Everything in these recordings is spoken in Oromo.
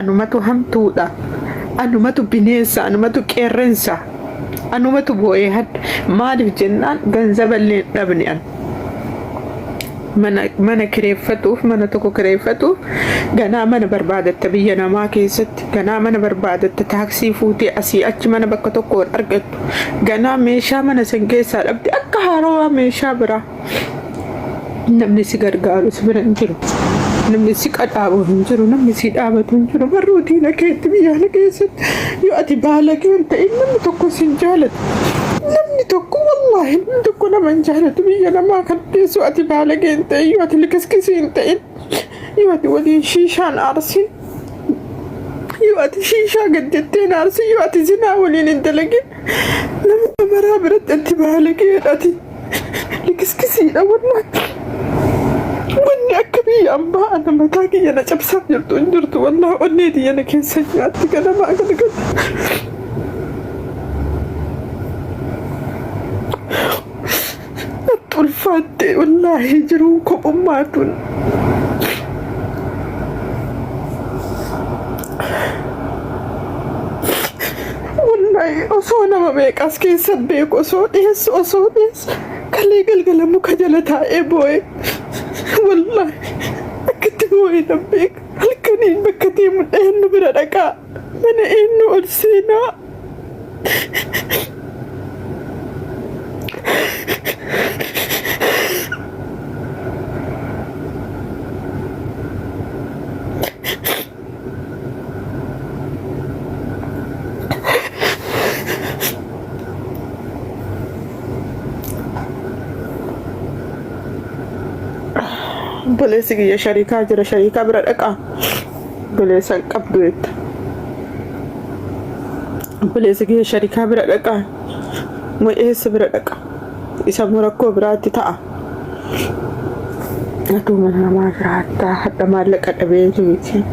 Anumatu hamtuudha. Anumatu bineensa, anumatu qeerrensa. Anumatu boo'ee hadha. Maaliif jennaan ganzaba illee hin dhabne an. Mana, mana kireeffatuuf, mana tokko kireeffatuuf ganaa mana barbaadatta biyya namaa keessatti, ganaa mana barbaadatta taaksii fuutee asii achi mana bakka tokko hin argattu. Ganaa meeshaa mana san keessaa dhabde akka haarawaa meeshaa biraa. Namni si gargaaru si bira hin jiru. Namni si qadhaabu hin jiru. Namni si dhaabatu hin jiru. Barruu diina keetti biyya kana keessatti yoo ati baalagee hin ta'in namni tokko si hin jaalatu. Namni tokko wallaahi namni tokko nama hin jaalatu biyya namaa kan keessa yoo ati baalagee hin ta'in yoo ati likiskisii hin ta'in yoo ati waliin shiishaan aarsin yoo ati shiishaa gad jettee hin aarsin yoo ati zinaa waliin hin dalagin nama maraa biratti ati baalageedha ati. Likiskisiidha wallahi. Wanni akka biyya ambaa ana mataa kiyya na cabsaa jirtu hin jirtu wallahi onnee tiyya na keessa nyaatti ganamaa galgala. Natti ulfaatte wallaahi jiruun kophummaa tun. Wallahi osoo nama meeqas keessa beeku osoo dhiyeessu osoo dhiyeessu kalee galgala muka jala taa'ee boo'e. Wallahi akkatti boo'e nan beeka. Halkaniin bakka deemu eenyu bira dhaqaa mana eenyu ol seenaa. Obboleessi kiyya shariikaa jira shariikaa bira dhaqaa. Obboleessa hin qabdu jetta. Obboleessi kiyya shariikaa bira dhaqaa. Moo eessa bira dhaqa? Isa immoo rakkoo biraatti ta'a. Atuu mana namaa jiraattaa hadha maallaqa dhabeeti miti.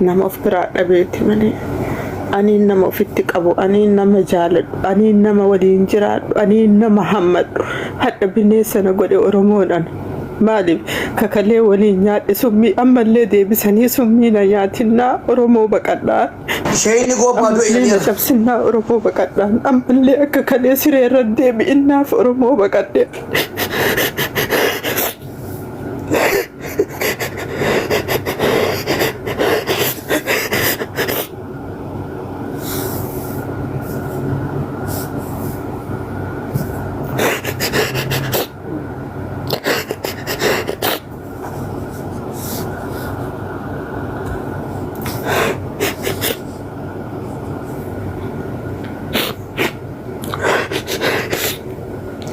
Nama of biraa dhabeeti malee. Aniin nama ofitti qabu, aniin nama jaaladhu, aniin nama waliin jiraadhu, aniin nama hammadhu. Hadha bineensa na godhe Oromoodhaan. Maaliif kakalee waliin nyaadhe summii ammallee deebisanii summii na nyaatinnaa Oromoo baqadhaa. Sheeyni goobbaa du'e Ammallee na jedheera. cabsinnaa Oromoo baqadhaan. Ammallee akka kalee siree irra deebi'innaaf Oromoo baqadhe.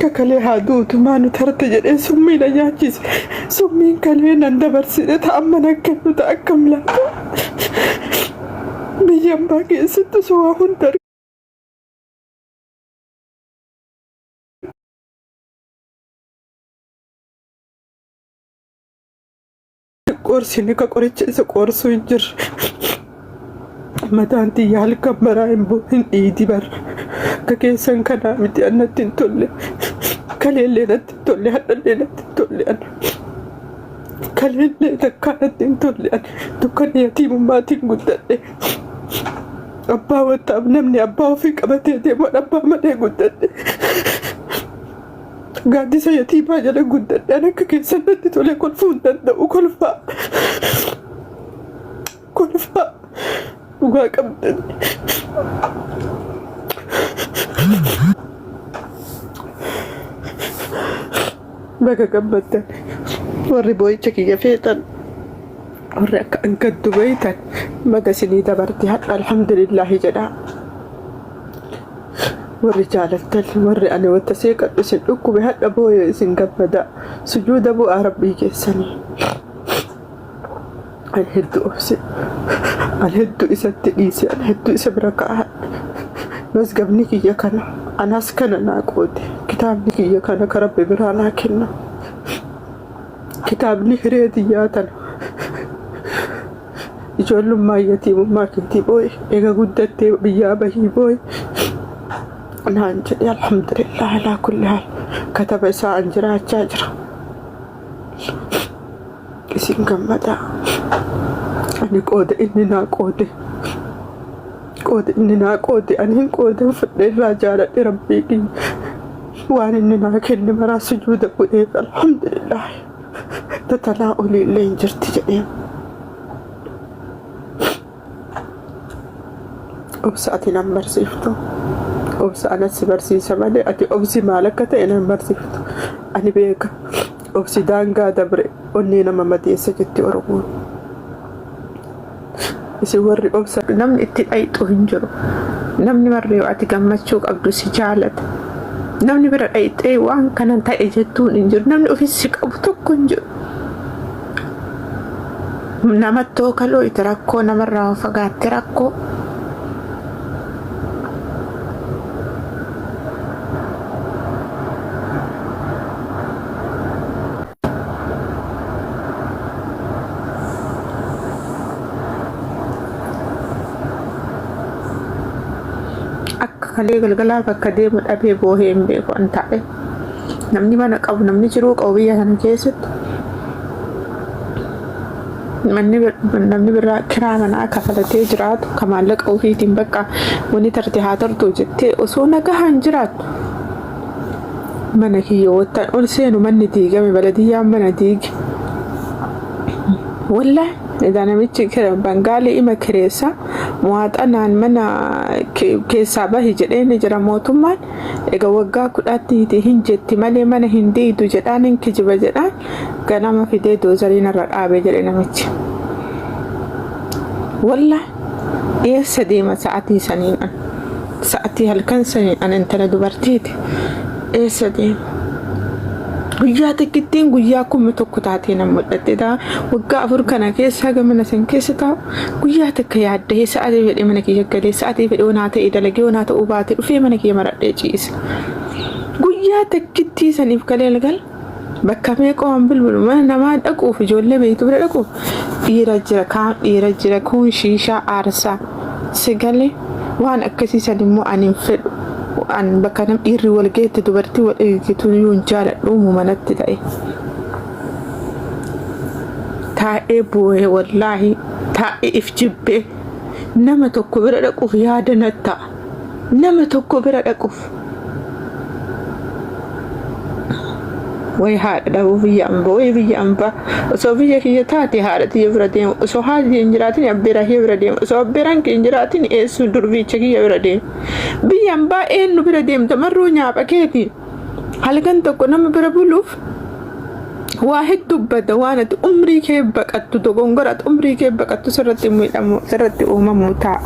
Kakalee haa duutu maa nu tarte jedhee summii na nyaachise. Summiin kalee nan dabarsine ta amma nan kennu ta akkam laata. Biyya ambaa keessatti osoo waa hunda Qorsini ka qoricha isa qorsuu hin jirre. Mataan tiyya halkan maraa hin bu hin dhiiti bar. Akka keessan kanaa miti an natti hin tolle. Kaleellee natti hin tolle hadhallee natti hin tolle an. Kaleellee takkaa natti hin tolle an. Dukkanni yatiimummaatiin guddadhe. Abbaa wattaaf namni abbaa ofii qabatee deemu an abbaa malee guddadhe. Gaaddisa yatiimaa jala guddadhe an akka keessan natti tole kolfuu hin danda'u kolfaa. Kolfaa dhugaa qabdan. Baga gammaddan warri boo'icha kiyya feetan warri akka an gaddu beeytan baga isinii dabarte hadha alhamdulillaahi jedhaa. Warri jaalattan warri ani wanta seeqadhu isin dhukkube hadha booya isin gammada sujuuda bu'aa rabbii keessanii. An hedduu obse an hedduu isatti dhiise an hedduu isa bira kaa'adhe mazgabni kiyya kana anas kana naa qoode kitaabni kiyya kana ka rabbi biraa naa kenna kitaabni hiree tiyyaa tana Ijoollummaa yatiimummaa keetii booye eega guddattee biyyaa bahii booye naan jedhe alhamdulillah alaa kulli haal kataba isaa an jiraachaa jira. Isin gammadaa. Ani qooda inni naa qoode. Qooda inni naa qoode ani hin qoodan fudhe irraa jaaladhe rabbii kiyya. Waan inni naa kenne maraa sujuuda bu'eef alhamdulillah. Tatanaa olii illee hin jirti jedhee. Obsa ati nan barsiiftu. Obsa anas si barsiisa malee ati obsi maal akka ta'e nan barsiiftu. Ani beeka. Obsi daangaa dabre onnee nama madeessa jetti Oromoon. Isin warri obsa namni itti dhayxu hin jiru. Namni marri yoo ati gammachuu qabdu si jaalata. Namni bira dhayxee waan kana ta'e jettuun hin jiru. Namni ofis si qabu tokko hin jiru. Namattoo kaloo itti rakkoo namarraa fagaatte rakkoo. Akka kalee galgalaa bakka deemu dhabee boohee hin beeku an taa'e. Namni mana qabu namni jiruu qabu biyya kana keessatti manni namni biraa kiraa manaa kafalatee jiraatu ka maallaqa ofiitiin bakka wanni tarte haa tartu jettee osoo nagahaan jiraattu mana kiyya wottan ol seenu manni diigame baladiyyaan mana diige. Wallahi edaa namichi bangaalii ima kireessa muwaaxanaan mana keessaa bahi jedhee ni jira mootummaan egaa waggaa kudhaatti hin jetti malee mana hin diigdu jedhaan hin kijiba jedhaan ganama fidee doozariin irra dhaabe jedhe namichi. Wallahi eessa deema sa'atii saniin an sa'atii halkan saniin an intala dubartiiti eessa deema. Guyyaa xiqqittiin guyyaa 1000 taatee nan mul'atte taa waggaa 4 kana keessa haga mana san keessa taa'u guyyaa takka yaaddahee sa'atii fedhe mana kiyya galee sa'atii fedhe onaa ta'e dalagee onaa ta'uu baate dhufee mana kiyya maradhee ciisa. Guyyaa takkittii saniif galee galgala bakka meeqa waan bilbilu mana namaa dhaquuf ijoollee beektu bira dhaquuf dhiira jira kaan dhiira jira kuun shiishaa aarsaa si galee waan akkasii san immoo ani hin fedhu an bakka nam dhiirri wal geette dubartii wal eegitu iyyuu hin jaaladhu manatti ta'e. Taa'ee boo'ee wallaahi taa'ee if jibbee nama tokko bira dhaquuf yaada nat ta'a. Nama tokko bira dhaquuf. Way haadha dhabuu biyya ambaa way biyya ambaa osoo biyya kiyya taate haadha tiyya bira deema osoo haati hin jiraatin abbeeraa kiyya bira deema osoo abbeeraan kiyya hin jiraatin eessu durbiicha kiyya bira deema biyya ambaa eenyu bira deemta marruu nyaapha keeti halkan tokko nama bira buluuf waa hedduu bada waan ati umrii kee baqattu dogongora ati umrii kee baqattu sirratti miidhamu sirratti uumamu ta'a.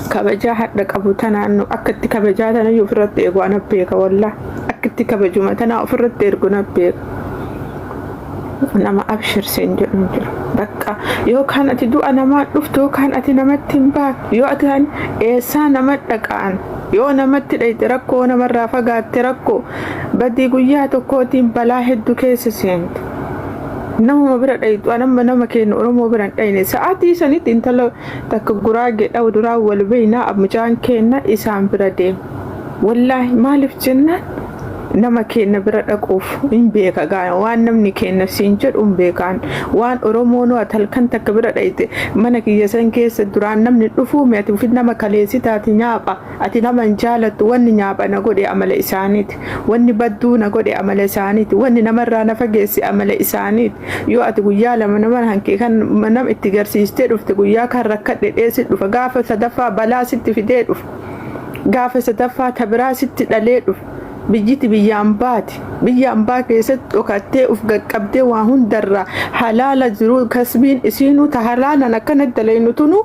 Kabajaa hadha qabu tanaan nu akka itti kabajaa tanayyuu ofirratti eegu ana beeka wallah akka itti kabajuma tanaa ofirratti ergu na beeka. Nama abshir siin jedhu hin jiru. Bakka yookaan ati du'a namaa dhuftu yookaan ati namatti hin baatu yoo ati eessaa nama dhaqaan yoo namatti dhayxe rakkoo namarraa fagaatte rakkoo badii guyyaa tokkootiin balaa hedduu keessa seente. Namuma bira dhayxu anamma nama keenya Oromoo bira hin dhayne sa'aatii sanitti intala takka guraagee dhawu duraa wal beeynaa mucaan keenya isaan bira deema. Wallaahi maaliif jennaan nama keenya bira dhaquuf hin beeka gaa waan namni keenya siin jedhu hin beekaan waan Oromoon ati halkan takka bira dhayxe mana kiyya san keessa duraan namni dhufuumi ati ofi nama kaleessitaati nyaapha ati nama hin jaalattu wanni nyaapha na godhe amala isaaniiti wanni badduu na godhe amala isaaniiti wanni namarraa na fageesse amala isaaniiti yoo ati guyyaa lama nama hankee kan nama itti garsiistee dhufte guyyaa kan rakkadhe dheessi dhufa gaafa sadaffaa balaa sitti fidee dhufa gaafa sadaffaa tabiraa sitti dhalee dhufa biyyiti biyya ambaati biyya ambaa keessatti dhokattee uf qaqqabdee waa hundarraa halaala jiru kasbiin isiinuu ta halaalaan akkana dalaynu tunu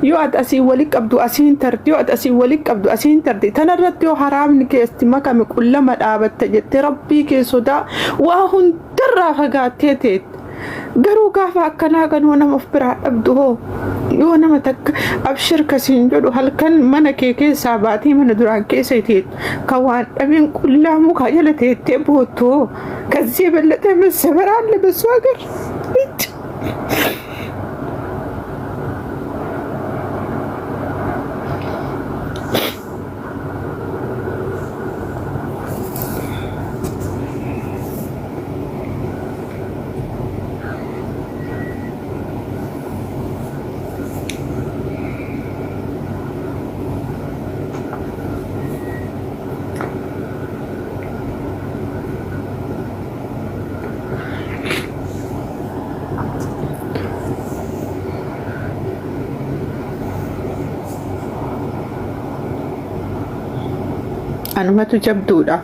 yoo ati asiin wali qabdu asiin tarti yoo ati asiin wali qabdu asiin tarti tanarratti yoo haraamni keessatti makame qullama dhaabatta jettee rabbii kee sodaa waa hundarraa fagaattee teette. Garuu gaafa akkanaa kanoo nama of biraa dhabdu hoo yoo nama takka abshir kasiin jedhu halkan mana kee keessaa baatee mana duraan keessa teettu kan waan dhabeen qullaa mukaa jala teettee boottu hoo ከዚህ የበለጠ መሰበር አለ በሱ ሀገር? Anumatu jabduudha.